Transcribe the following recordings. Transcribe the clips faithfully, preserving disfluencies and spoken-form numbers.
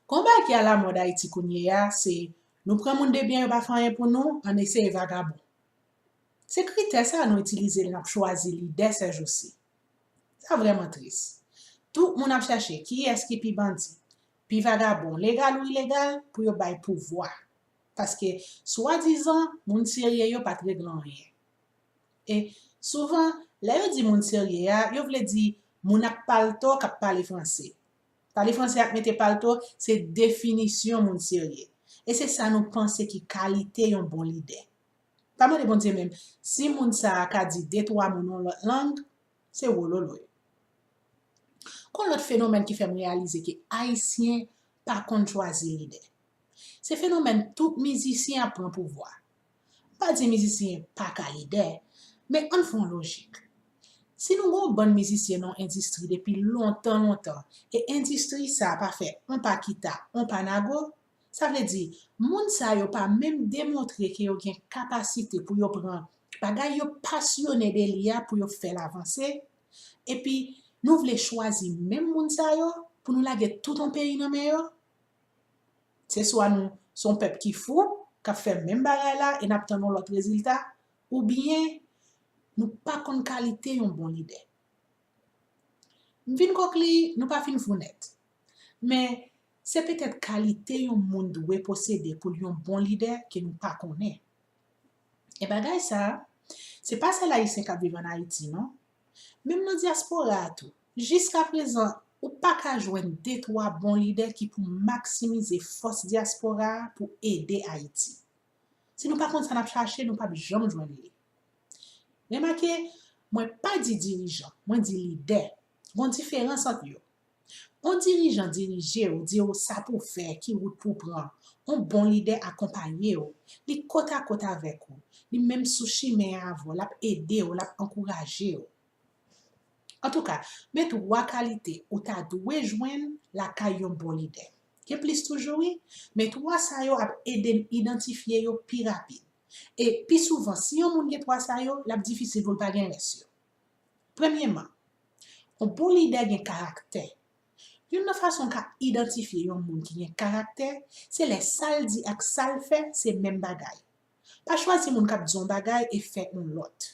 Gon bagay ki alamòd Ayiti kounye a, se nou pran moun de byen yo pa fè anyen pou nou, ann eseye vagabon. Se kritè sa a nou itilize lè n ap chwazi lidè sèjousi. Sa vrèman tris. Tout moun ap chèche kiyès ki pi bandi, pi vagabon, legal ou ilegal, pou yo bay pouvwa. Paske, swadizan, moun serye yo pa t regle anyen. E souvan, lè yo di moun serye a, yo vle di moun ak palto k ap pale franse. Pale franse ak mete palto, se definisyon moun serye. E se sa nou panse ki kalite yon bon lidè. Pa mande Bondye menm si moun sa a ka di de twa mo nan yon lòt lang, se wololoy. Gon lòt fenomèn ki fè m reyalize ke Ayisyen pa konn chwazi lidè. Se fenomèn tout mizisyen ap pran pouvwa. M pa di mizisyen pa ka lidè, men ann fè yon lojik. Si nou gen yon bann mizisyen nan yon endistri depi lontan, lontan, e endistri sa a pa fè yon pa kita, yon pa nago, sa vle di, moun sa yo pa menm demontre ke yo gen kapasite pou yo pran bagay yo pasyone de li a pou yo fè l avanse, epi nou vle chwazi menm moun sa yo pou nou lage tout yon peyi nan men yo? Se swa nou se yon pèp ki fou, k ap fè menm bagay la e n ap tann yon lòt rezilta, oubyen nou pa konn kalite yon bon lidè. M vin konkli, nou pa fin fou nèt. Men, se petèt kalite yon moun dwe posede pou l yon bon lidè ke nou pa konnen. E bagay sa a, se pa sèl Ayisyen k ap viv ann Ayiti, non. Menm nan dyaspora a tou, jiskaprezan, ou pa ka jwenn de twa bon lidè ki pou maksimize fòs dyaspora a pou ede Ayiti. Si nou pa konn sa n ap chache, nou p ap janm jwenn li. Remake, mwen pa di dirijan, mwen di lidè. Gon diferans ant yo. Yon dirijan dirije w, di w sa pou w fè, ki wout pou w pran. Yon bon lidè akonpaye w. Li kotakot avèk ou. Li menm sou chimen an avè w, l ap ede w, l ap ankouraje w. Antouka, men twa kalite ou ta dwe jwenn lakay yon bon lidè. Gen plis toujou, wi, men twa sa yo ap ede n idantifye yo pi rapid. E pi souvan, si yon moun gen twa sa yo, l ap difisil pou l pa gen rès yo. Premyeman, yon bon lidè gen karaktè. Youn nan fason w ka idantifye yon moun ki gen karaktè, se lè sa l di ak sa l fè se menm bagay. Pa chwazi moun k ap di yon bagay e fè yon lòt.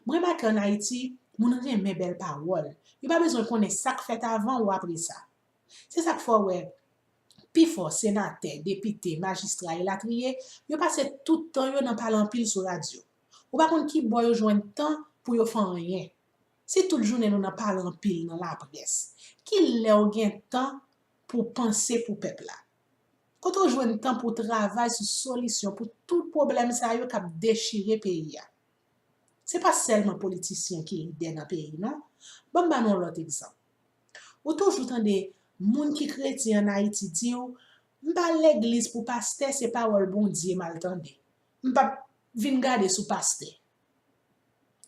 M remake ann Ayiti, moun renmen bèl pawòl. Yo pa bezwen konnen sa k fèt avan ou apre sa. Se sa k fè w wè pifò senatè, depite, majistra, elatriye, yo pase tout tan yo nan pale anpil sou radyo. Ou pa konn ki bò yo jwenn tan pou yo fè anyen. Si tout jounen nou nan pale anpil nan laprès, ki lè w gen tan pou w panse pou pèp la? Kote w jwenn tan pou w travay sou solisyon pou tout pwoblèm sa yo k ap dechire peyi a? Se pa sèlman politisyen ki lidè nan peyi, non. Ban m ba nou yon lòt egzanp. Ou toujou tande moun ki kretyen ann Ayiti di w, "M pa al legliz pou pastè, se pawòl Bondye m al tande. M p ap vin gade sou pastè."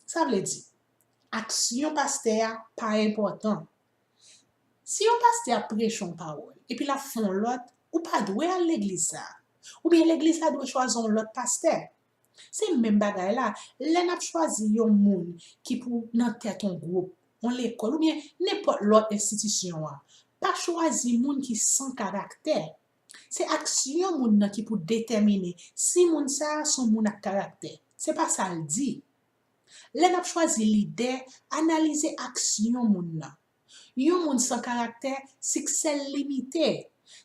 Sa vle di, aksyon pastè a pa enpòtan. Si yon pastè ap preche yon pawòl, epi l ap fè yon lòt, ou pa dwe al legliz sa a. Oubyen legliz la dwe chwazi yon lòt pastè. Se menm bagay la, lè n ap chwazi yon moun ki pou nan tèt yon gwoup, yon lekòl, oubyen nenpòt lòt enstitisyon an, pa chwazi moun ki san karaktè. Se aksyon moun nan ki pou detèmine si moun sa a se yon moun ak karaktè. Se pa sa l di. Lè n ap chwazi lidè, analize aksyon moun nan. Yon moun san karaktè, siksè l limite.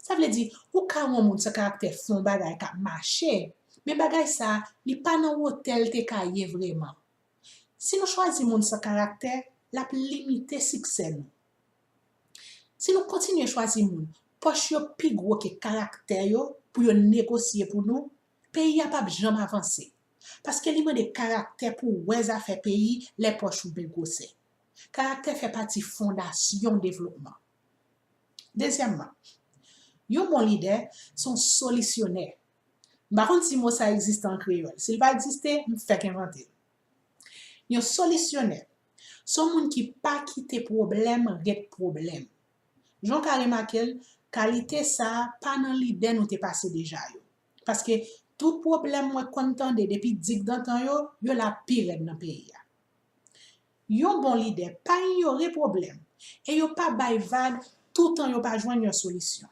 Sa vle di, ou ka wè yon moun san karaktè fè yon bagay k ap mache, men bagay sa a, li pa nan wotè l te ka ye vrèman. Si nou chwazi moun san karaktè, l ap limite siksè nou. Si nou kontinye chwazi moun, pòch yo pi gwo ke karaktè yo pou yo negosye pou nou, peyi a p ap janm avanse. Paske li mande karaktè pou w wè zafè peyi lè pòch ou byen gwosè. Karaktè fè pati fondasyon devlopman. Dezyèmman, yon bon lidè se yon solisyonè. M pa konn si mo sa egziste an kreyòl. Si l pa egziste, m fèk envante l. Yon solisyonè se yon moun ki pa kite pwoblèm ret pwoblèm. Jan w ka remake l, kalite sa a pa nan lidè nou te pase deja yo. Paske tout pwoblèm mwen konn tande depi digdantan yo, yo la pi rèd nan peyi a. Yon bon lidè pa inyore pwoblèm e yo pa bay vag toutan yo pa jwenn yon solisyon.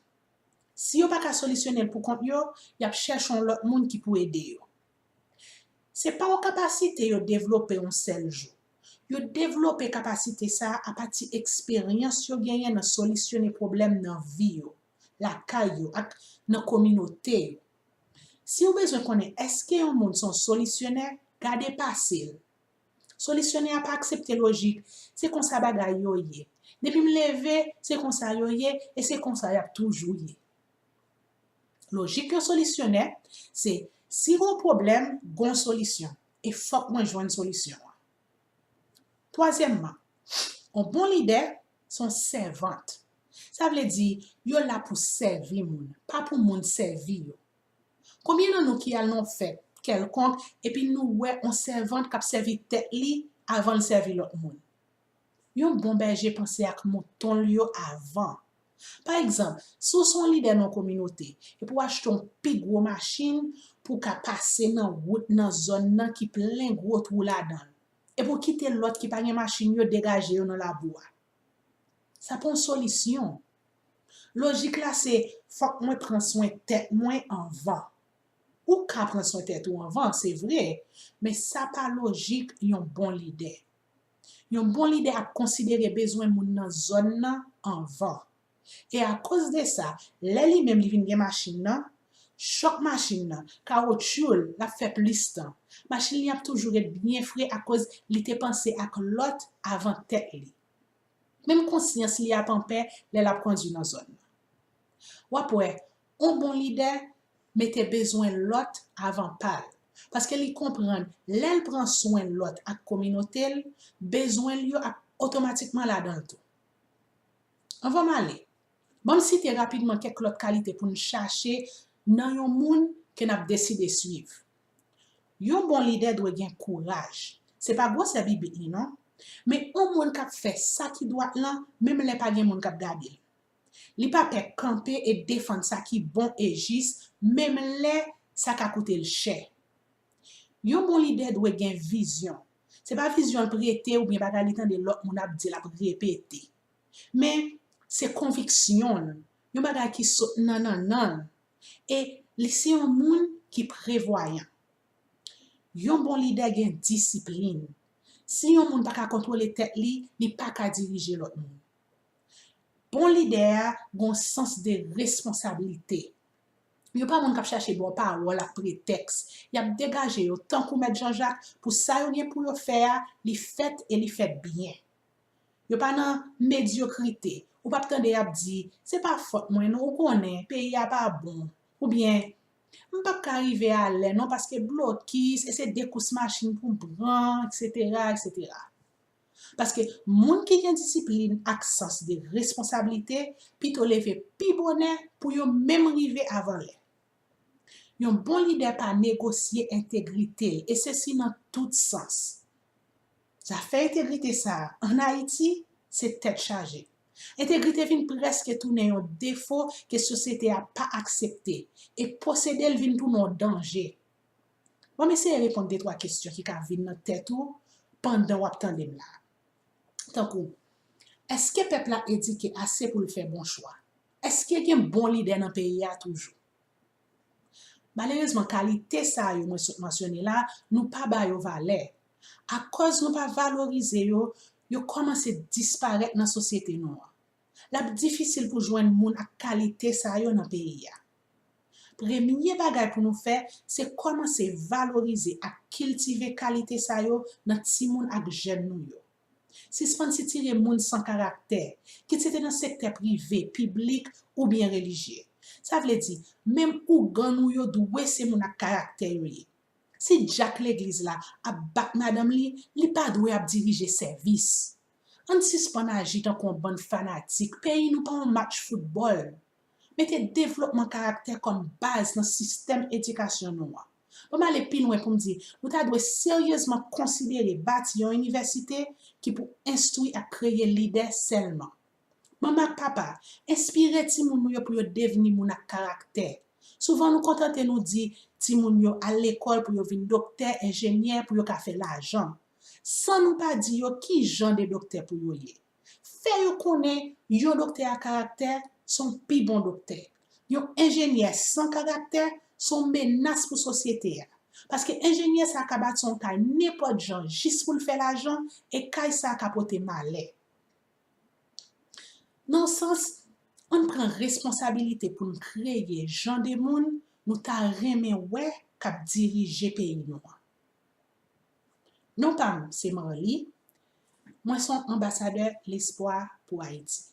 Si yo pa ka solisyone l pou kont yo, y ap chèche yon lòt moun ki pou ede yo. Se pa yon kapasite yo devlope yon sèl jou. Yo devlope kapasite sa a apati eksperyans yo genyen nan solisyone pwoblèm nan vi yo, lakay yo ak nan kominote yo. Si w bezwen konnen èske yon moun se yon solisyonè, gade pase l. Solisyonè a pa aksepte lojik, se konsa bagay yo ye. Depi m leve, se konsa yo ye e se konsa y ap toujou ye. Lojik yon solisyonè, se si gon pwoblèm, gon solisyon, e fòk mwen jwenn solisyon an. Twazyèmman, yon bon lidè se yon sèvant. Sa vle di, yo la pou sèvi moun, pa pou moun sèvi yo. Konbyen nan nou ki al nan yon fèt kèlkonk epi nou wè yon sèvant k ap sèvi tèt li avan l sèvi lòt moun? Yon bon bèje panse ak mouton l yo avan. Pa egzanp, si w se yon lidè nan yon kominote epi w achte yon pi gwo machin pou w ka pase nan wout nan zòn nan ki plen gwo twou ladan l, epi w kite lòt ki pa gen machin yo degaje yo nan labou a, sa pa yon solisyon. Lojik la se, fòk mwen pran swen tèt mwen anvan. Ou ka pran swen tèt ou anvan, se vre, men sa pa lojik yon bon lidè. Yon bon lidè ap konsidere bezwen moun nan zòn nan anvan. E akoz de sa, lè li menm li vin gen machin nan, chòk machin nan, kawotchou l, l ap fè plis tan. Machin li ap toujou ret byen fre akoz li te panse ak lòt avan tèt li. Menm konsyans li ap anpè lè l ap kondui nan zòn nan. W ap wè, yon bon lidè mete bezwen lòt avan pa l, paske li konprann lè l pran swen lòt ak kominote l, bezwen l yo ap otomatikman ladan l tou. Anvan m ale, ban m site rapidman kèk lòt kalite pou n chache nan yon moun ke n ap deside swiv. Yon bon lidè dwe gen kouraj. Se pa gwosè bibit li non, men yon moun k ap fè sa ki dwat lan, menm lè pa gen moun k ap gade l. Li pa pè kanpe e defann sa ki bon e jis, menm lè sa ka koute l chè. Yon bon lidè dwe gen vizyon. Se pa vizyon l prete oubyen bagay li tande lòt moun ap di l ap repete. Men, se konviksyon l, yon bagay ki sot nan nannan l. E li se yon moun ki prevwayan. Yon bon lidè gen disiplin. Si yon moun pa ka kontwole tèt li, li pa ka dirije lòt moun. Bon lidè a gen yon sans de responsablite. Yo pa moun k ap chache ba w pawòl ak pretèks. Y ap degaje yo tankou Mèt Jan Jak pou sa yo gen pou yo fè a, li fèt e li fèt byen. Yo pa nan medyokrite. Ou p ap tande y ap di, se pa fòt mwen non, ou konnen, peyi a pa bon. Oubyen, m p ap ka rive alè non paske blokis e se de kous machin pou m pran, etsetera, etsetera. Paske moun ki gen disiplin ak sans de responsablite pito leve pi bonè pou yo menm rive avan lè. Yon bon lidè pa negosye entegrite l, e sesi nan tout sans. Zafè entegrite sa a, ann Ayiti, se tèt chaje. Entegrite vin prèske tounen yon defo ke sosyete a pa aksepte, e posede l vin tounen yon danje. Ban m eseye reponn de twa kesyon ki ka vin nan tèt ou pandan w ap tande m la. Tankou, èske pèp la edike ase pou l fè bon chwa? Èske gen bon lidè nan peyi a toujou? Malerezman, kalite sa yo mwen sot mansyone la, nou pa ba yo valè. Akòz nou pa valorize yo, yo kòmanse disparèt nan sosyete nou an. L ap difisil pou jwenn moun ak kalite sa yo nan peyi a. Premye bagay pou nou fè, se kòmanse valorize ak kiltive kalite sa yo nan timoun ak jèn nou yo. Sispann sitire moun san karaktè, kit se te nan sektè prive, piblik oubyen relijye. Sa vle di, menm ougan nou yo dwe se moun ak karaktè yo ye. Si dyak legliz la ap bat madanm li, li pa dwe ap dirije sèvis. Ann sispann aji tankou yon bann fanatik, peyi nou pa yon match foutbòl. Mete devlopman karaktè kòm baz nan sistèm edikasyon nou an. Ban m ale pi lwen pou m di, nou ta dwe seryezman konsidere bati yon inivèsite ki pou enstwi ak kreye lidè sèlman. Manman ak papa, enspire timoun nou yo pou yo devni moun ak karaktè. Souvan nou kontante nou di timoun yo al lekòl pou yo vin doktè, enjenyè, pou yo ka fè lajan, san nou pa di yo ki jan de doktè pou yo ye. Fè yo konnen yon doktè a karaktè se yon pi bon doktè. Yon enjenyè san karaktè se yon menas pou sosyete a. Paske enjenyè sa ka bati yon kay nenpòt jan jis pou l fè lajan, e kay sa ka pote malè. Nan yon sans, ann pran responsabilite pou n kreye jan de moun nou ta renmen wè k ap dirije peyi nou an. Non pa m se Marly, mwen se yon anbasadè lespwa pou Ayiti.